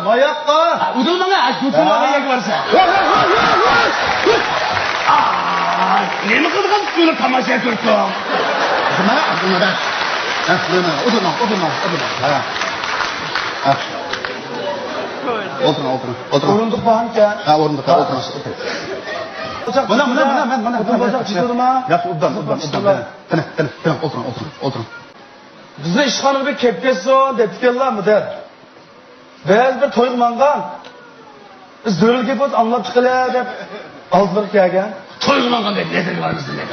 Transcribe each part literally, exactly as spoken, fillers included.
ماياققا. ئۇدۇل ماڭا، ھە، گۇتۇل ماڭا يەگە بارسا. ۋاي، ۋاي، ۋاي، ۋاي، ۋاي. ئاي، نېمە قىلىدىغان ئۇسۇلى تاماشا كۆرسۇڭ. مانا، مانا. ھە، مانا، ئۇدۇل ماڭا، ئۇدۇل ماڭا، ئۇدۇل ماڭا. ھە. ھە. ئولتۇرۇڭ، ئولتۇرۇڭ، ئولتۇرۇڭ. ئورۇندۇق بارمىكەن؟ ھە، ئولتۇرۇڭ، ئولتۇرۇڭ. مانا، مانا، مانا، مانا، مانا. ياخشى، ئوبدان، ئوبدان، ئوبدان. قېنى، قېنى، قېنى، ئولتۇرۇڭ، ئولتۇرۇڭ، ئولتۇرۇڭ. بىزنى ئىشخانىغا بىر كەپ كەتسۇن دەپتىكەنلا مۇدىر. بەزى بىر تويغا ماڭغان، بىز زۆرۈر گەپ بولسا ئاڭلاپ چىقىلى دەپ ئالدىلىرىغا كەلگەن. تويغا ماڭغان دەپ نەزەرگە بارمىسۇن دەپ.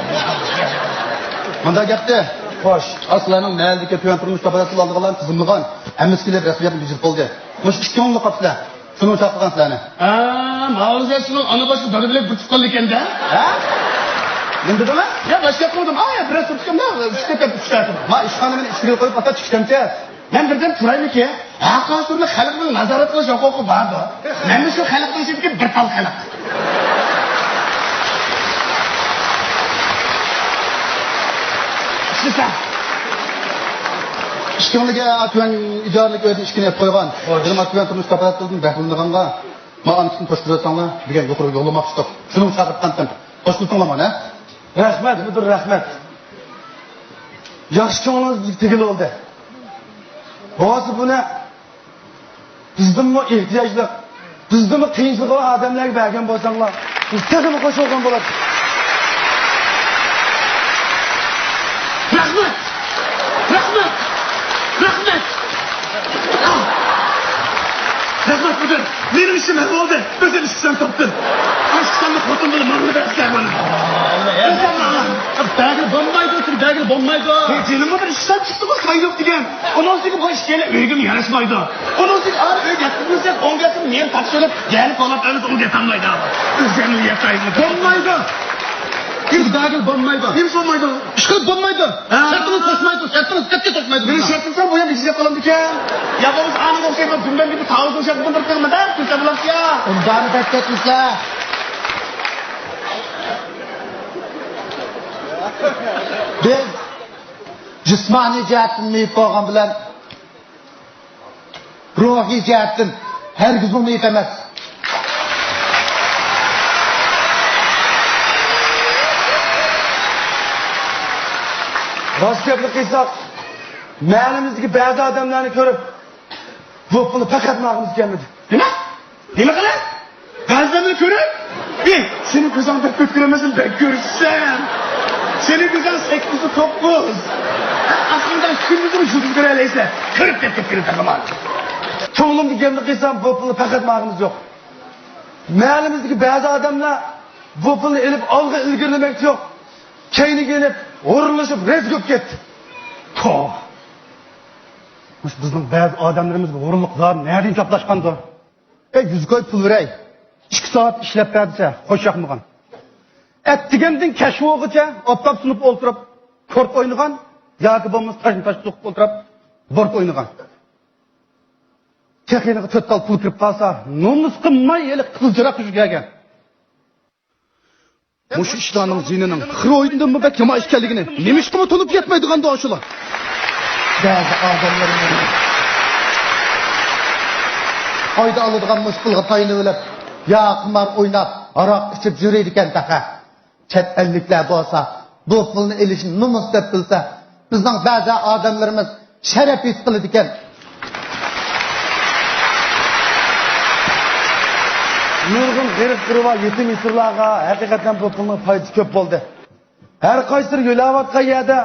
مۇنداق گەپتە. خوش. ئا، سىلەرنىڭ مەھەللىدىكى تۆۋەن تۇرمۇش كاپالەتلىرى ئالىدىغانلارنى تىزىملىغان، ھەممىسى كېلىپ رەسمىيەتنى بېجىرىپ بولدى. مۇشۇ ئىككى كۈنلۈك قاپسىلەر. شۇنىڭ چاقىرغان سىلەرنى. ھە، ماۋۇ سىلەر شۇنىڭ ئانا باشقا دادا بىلەن بىر تۇغقانلىق ئىكەن-دە. ھە؟ نېمە دېدىڭلار؟ يا، باشقا قىلدىم. ئا، يا، بىر تۇرۇپ كەلدىم. ئۈچ كەپ، ئۈچ كەپ. ما، ئىشخانا مېنى ئىچكىرى قويۇپ، ئاتا چىقىشتىمچە. مەن بىردەم تۇرايمىكى؟ ھەققاسۇرنى خەلقنىڭ نازارەت قىلىش ھوقۇقى باردۇ. مەنمۇ شۇ خەلقنىڭ ئىچىدىكى بىر تال خەلق. ئىشلىسە. ئىككىڭلىگە تۆۋەن ئىجارىلىك ئۆيدە ئىككىنى ئېلىپ قويغان. خوش. يەنە تۆۋەن تۇرمۇش كاپالەتلىرىدىن بەھرىلىنىدىغانغا، ما ئانىسىنى توشتۇرۇۋەتسەڭلار، دېگەن يۇقىرىغا يوللىماقچىدۇق. شۇنىڭ چاقىرتقانتىم. توشتۇرساڭلار مانا. رەھمەت، مۇدىر، رەھمەت. ياخشى كۆڭلىڭىز بىزگە تېگىلى بولدى. بولسا بۇنى بىزدىنمۇ ئېھتىياجلىق، بىزدىنمۇ قىيىنچىلىقى بار ئادەملەرگە بەرگەن بولساڭلار، بىز تېخىمۇ خوش بولغان بولاتتۇق. رەھمەت! رەھمەت! رەھمەت! رەھمەت، مۇدىر! مېنىڭ ئىشىم ھەل بولدى. ئۆزۈم ئىشتىن تاپتىم. ئاشۇ ساننى خوتۇن بىلەن ماڭىدۇ ئەسكەر مانا. ئۆزۈم ماڭا. بەرگىلى بولمايدۇ، سىز بەرگىلى بولمايدۇ. ھېي، جېنىم مۇدىر، ئىشتىن چىقتىغۇ، سايلىق دېگەن. ئۇنىڭ ئۈستىگە بۇ ئىككىيلەن ئۆيگىمۇ ياراشمايدۇ. ئۇنىڭ ئۈستىگە ئانا ئۆيگە يەتكۈزمىسەك، ئوڭ گەپنى مېنى تاپشۇرۇپ، يەنە قولاپ ئەمەس ئوڭ گەپ ئالمايدۇ. ئۆزۈمنى ياسايدۇ. بولمايدۇ. سىز بەرگىلى بولمايدۇ. نېمە بولمايدۇ؟ ئىشقىلىپ بولمايدۇ. ھە. شەرتىڭىز توشمايدۇ، شەرتىڭىز قەتئىي توشمايدۇ. مېنىڭ شەرتىم سەن بۇ يەردە ئىشلەپ قالامدىكەن. يا بولمىسا ئانىڭغا ئوخشايدىغان گۈمبەڭ گېپى تاۋۇزنىڭ شەرتىدىن بىر قىلمىدا، كۈلسە بولامسىيا. ئۇنداقنى بەك كەتمىسىلە. بىز جىسمانىي جەھەتتىن مېيىپ بولغان بىلەن روھىي جەھەتتىن ھەرگىزمۇ مېيىپ ئەمەس. راست گەپنى قىلساق، مەھەللىمىزدىكى بەزى ئادەملەرنى كۆرۈپ، بۇ پۇلنى پەقەت ماڭىمىز كەلمىدى. نېمە؟ نېمە قىلىپ؟ بەزىلەرنى كۆرۈپ، ئى، سېنىڭ كۆزۈڭ بەك كۆپ كۆرەمسەن، بەك كۆرۈشسەن. سېنىڭ كۆزۈڭ سەككىز توققۇز. ئاسماندا كۈندۈزمۇ يۇلتۇز كۆرەلەيسەن. كۆرۈپ كەتكەن تېخىمۇ. كۆڭلۈمدە گەپنى قىلسام، بۇ پۇلنى پەقەت ماڭىمىز يوق. مەھەللىمىزدىكى بەزى ئادەملەر بۇ پۇلنى ئېلىپ ئالغا ئىلگىرىلىمەكچى يوق. كەينىگە ئېلىپ، ھۇرۇنلىشىپ، رەت كۆپ كەتتى. توۋا. مۇشۇ بىزنىڭ بەزى ئادەملىرىمىزگە ھۇرۇنلۇق زادى نەدىن چاپلاشقاندۇ؟ ئەي، يۈز كوي پۇل بېرەي، ئىككى سائەت ئىشلەپ بەر دېسە، خوش ياقمىغان. ئەتىگەندىن كەچ بولغۇچە ئاپتاپ سۇنۇپ ئولتۇرۇپ كورت ئوينىغان ياكى بولمىسا تاشنى تاشقا سوقۇپ ئولتۇرۇپ بورت ئوينىغان. تېخى يېنىغا تۆت تال پۇل كىرىپ قالسا، نومۇس قىلماي ھېلىقى قىزىل چىراغ كۆچۈرگە كەلگەن. مۇشۇ ئىشلارنىڭ زىيىنىنىڭ خىروئىدىندىنمۇ بەك يامان ئىكەنلىكىنى نېمىشقىمۇ تونۇپ يەتمەيدىغاندۇ ئاشۇلار؟ بەزى ئادەملىرىمىز ئايدا ئالىدىغان مۇشۇ پۇلغا تايىنىۋېلىپ، يا قىمار ئويناپ، ھاراق ئىچىپ يۈرىدىكەن تېخى. چەت ئەللىكلەر بولسا بۇ پۇلنى ئېلىشنى نومۇس دەپ بىلسە، بىزنىڭ بەزى ئادەملىرىمىز شەرەپ ھېس قىلىدىكەن. نۇرغۇن غېرىب-غۇربا، يېتىم-يېسىرلارغا ھەقىقەتەن بۇ پۇلنىڭ پايدىسى كۆپ بولدى. ھەر قايسىلىرى يۆلەۋاتقان يەردە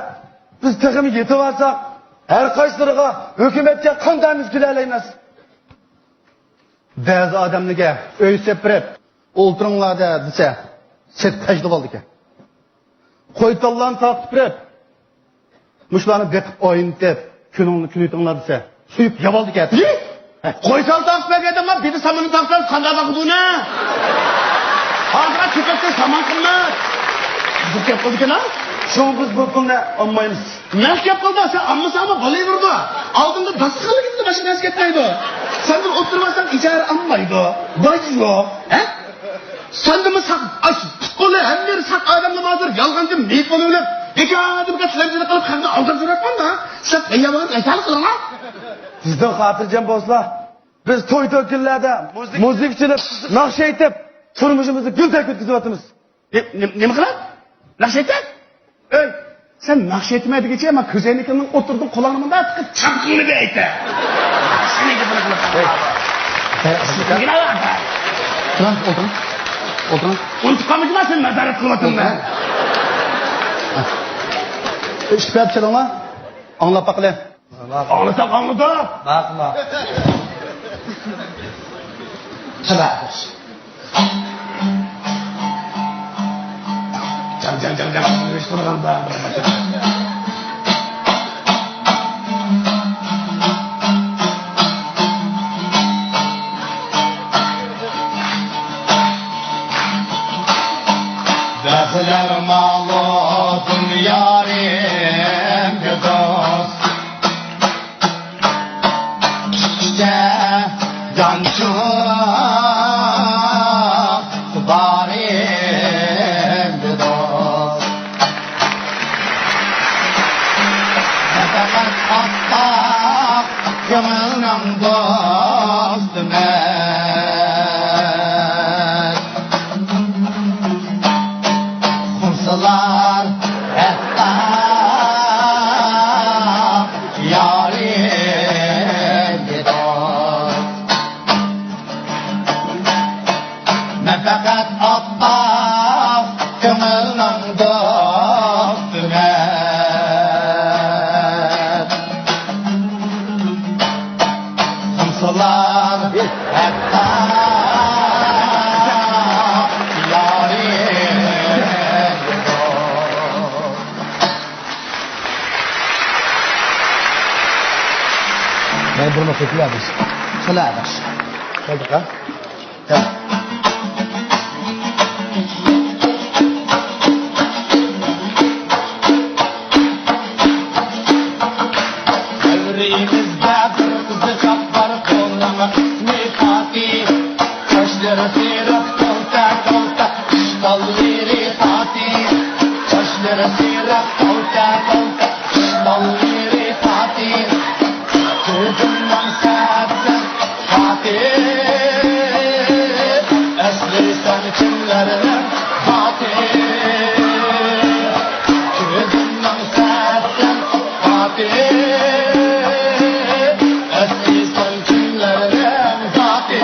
بىز تېخىمۇ يېتىۋالساق، ھەر قايسىلىرىغا ھۆكۈمەتكە قان تەمىز كېلەلەيمىز. بەزى ئادەملەرگە ئۆي سېپىرىپ، ئولتۇرۇڭلار دە دېسە، سېتىپ تاشلىۋالىدىكەن. قوي-تاللارنى تارقىتىپ بېرىپ، مۇشۇلارنى بېقىپ ئايلىتىپ، كۈنۈڭلارنى كۈنىتىڭلار دېسە، سويۇپ يەۋالىدىكەن. يى! قوي-تال تارقىتىپ بەرگەندە، مانا بىدە سامىنى تارقىتساڭ قانداق باقىدۇ ئۇنى؟ ھازىرغا كۆپەيتسەڭ سامان قىممەت. بۇ گەپ قىلىدىكەن ھە؟ شۇڭا بىز بۇ پۇلنى ئالمايمىز. نەق گەپ قىلدى، سەن ئالمىساڭمۇ بولۇۋېرىدۇ. ئالدىڭدا داستىخانلىق ئىچىدە باشقا نەرسە كەتمەيدۇ. سەندىن ئولتۇرمىساڭ ئىجارە ئالمايدۇ. باج يوق. ھە؟ سەندىمۇ ساق، ئاش، پۇت-قولى ھەممىلىرى ساق ئادەملەر ھازىر يالغاندىن مېيىپ بولۇۋېلىپ، بىكاردىن بىكار تىلەمچىلىك قىلىپ خەقنى ئالداپ يۈرۈۋاتقاندا، سىلەر تەييارلىقىنى ئەسەرلىك قىلىڭلار. سىزدىن خاتىرجەم بولسىلا، بىز توي-توي كۈنلەردە مۇزىكا چېلىپ، ناخشا ئېيتىپ، تۇرمۇشىمىزنى گۈلدەك ئۆتكۈزۈۋاتىمىز. نېمە، نېمە قىلىپ؟ ناخشا ئېيتىپ؟ ئۆي، سەن ناخشا ئېيتىمەن دېگۈچە، مەن كۆزەينىكىڭنىڭ ئوتتۇرىدىن قۇلاقنىڭ مۇنداق تىقىپ، چاققىنى بىر ئېيتە. سېنىڭكى بۇنى قىلىپ. ئولتۇرۇڭ، ئولتۇرۇڭ، ئولتۇرۇڭ. ئۇنتۇپ قالمىدىڭما سەن نازارەت قىلىۋاتىمەن. ئىككى پەپ چېلىڭلار. ئاڭلاپ باقىلى. ئاڭلىساق ئاڭلىدۇق. ماقۇل. جان، جان، جان، جان. دەخلەر ماغلۇبۇم يارىم دوست. كىچىكچە جانچۇق بار ئىدى دوست. نەپەقەت ئاپتاپ كۆڭۈلنىڭ دوستى مەن. خۇمسىلار ھەتتا يارىم ئىدى. مەن پەقەت ئاپتاپ كۆڭۈلنىڭ دوستى مەن. خۇمسىلار ھەتتا يارىم. مەن بىر نۇقتا كېلەبىز. كېلەبىز. كەلدۇق ھە؟ دەۋرىمىزدە بىر قىزچاق بار، ئۇنىڭ ئىسمى پاتى. چاچلىرى سېرىق، كالتە، كالتە، ئىشتانلىرى پاتى. چاچلىرى سېرىق، كالتە، كالتە، ئىشتانلىرى پاتى. كۆزۈمنىڭ سەپسەن پاتى، ئەسلى سەن كىملەرنىڭ پاتى؟ كۆزۈمنىڭ سەپسەن پاتى، ئەسلى سەن كىملەرنىڭ پاتى؟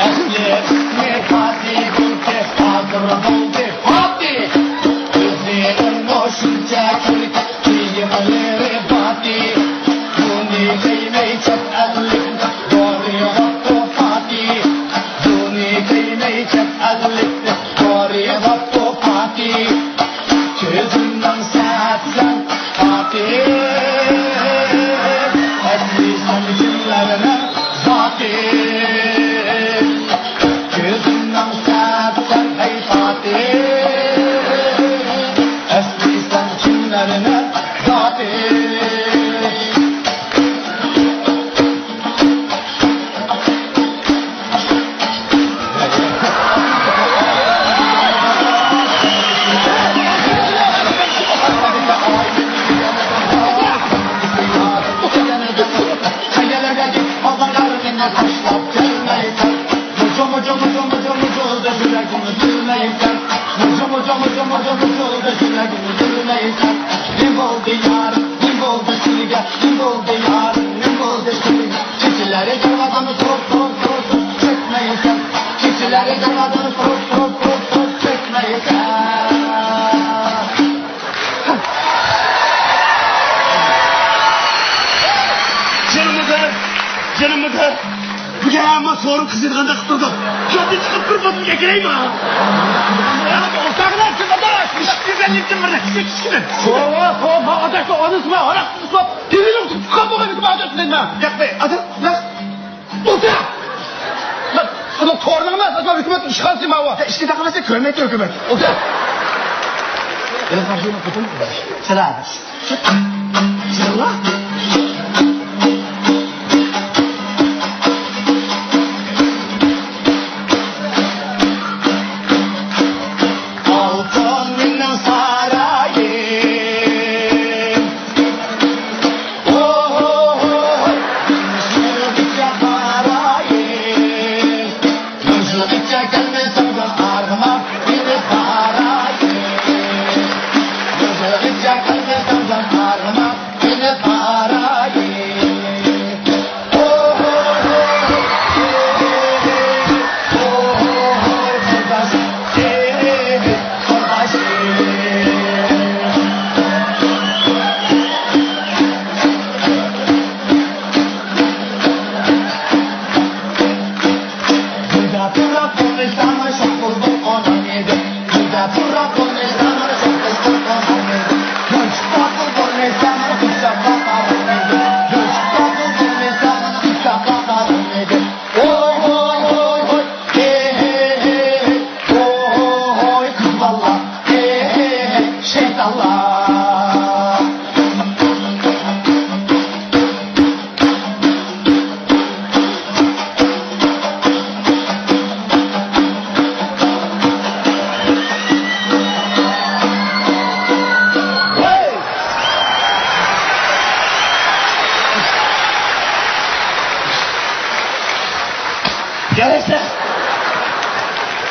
ئەسلى ئىسمى پاتى بولدى، ھازىر بولدى پاتى. ئۆزىنىڭمۇ شۇنچە كىرپىك كىيىملىرى پاتى. بۇنى كىيمەي چەت ئەللىك دورىغاپتۇ پاتى. بۇنى كىيمەي چەت ئەللىك دورىغاپتۇ پاتى. كۆزۈمنىڭ سەپسەن پاتى، ئەسلى سەن كىملەرنىڭ زاتى؟ كۆزۈمنىڭ سەپسەن ئەي پاتى، ئەسلى سەن كىملەرنىڭ زاتى؟ نېمە بولدى يارىم، نېمە بولدى سىزگە، نېمە بولدى يارىم، نېمە بولدى سىزگە؟ كېچىلەرى دەرۋازامنى تۇرۇپ، تۇرۇپ، تۇرۇپ، تۇرۇپ چەكمەيسەن. كېچىلەرى دەرۋازامنى تۇرۇپ، تۇرۇپ، تۇرۇپ، تۇرۇپ چەكمەيسەن. جېنىمىزدە، جېنىمىزدە. بۈگۈن ھەممە سورۇن قىزىيدىغاندەك قىلىپ تۇرىدۇ. ياتتىن چىقىپ بىر بوتۇلكا ئەكىرەيمۇ؟ يا، ئوتاقلار چىقىدۇ. ئىشىك يۈزەنلىكتىن بىر نەچچە كىشىدىن. سورۇن، سورۇن، ئاداش، ئانىسى بار، ھاراق ئىچىپ، تېلېۋىزور تۇتۇپ قالمىغان ئاداش دەيمەن. ياق، بەي، ئاداش، ياق. ئوتاق. ئۇنىڭ تورىنىڭ ئەمەس، ئەسلى ھۆكۈمەت ئىشخانىسى ماۋۇ. ھە، ئىشكە تاقىمەسە كۆرمەيتتى ھۆكۈمەت. ئوتاق. سەلام. ئالتۇن مېنىڭ سارا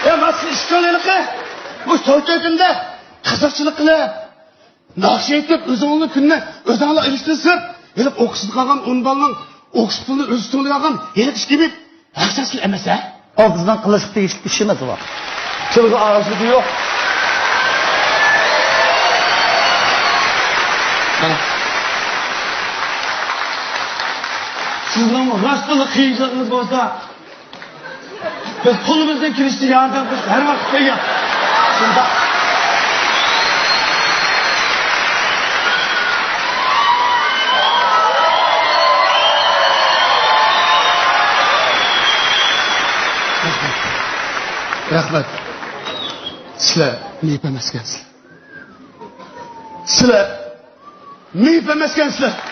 يا مانا سىز ئىككىڭلار ھېلىقى بۇ توي تۆكۈندە قازاقچىلىق قىلىپ، ناخشا ئېيتىپ، ئۆزۈڭلارنىڭ كۈنىنى ئۆزۈڭلار ئېلىشتىن سىرت، ھېلىقى ئوقۇشىدىغان ئون بالىنىڭ ئوقۇش پۇلىنى ئۆزى تۆلەيدىغان ھېلىقى ئىش كېبىپ، ھەقسىز ئەمەس ھە؟ ئۇ بىزنىڭ قىلىشقا تېگىشلىك ئىش ئەمەس ئۇ. تىلغا ئالغۇسى يوق. سىزنىڭ راستلا قىيىنچىلىقىڭىز بولسا، بىز قولىمىزدىن كېلىشىچە ياردەم قىلىشقا ھەر ۋاقىت تەييار. شۇنداق. رەھمەت. سىلەر مېيىپ ئەمەسكەنسىلەر. سىلەر مېيىپ ئەمەسكەنسىلەر.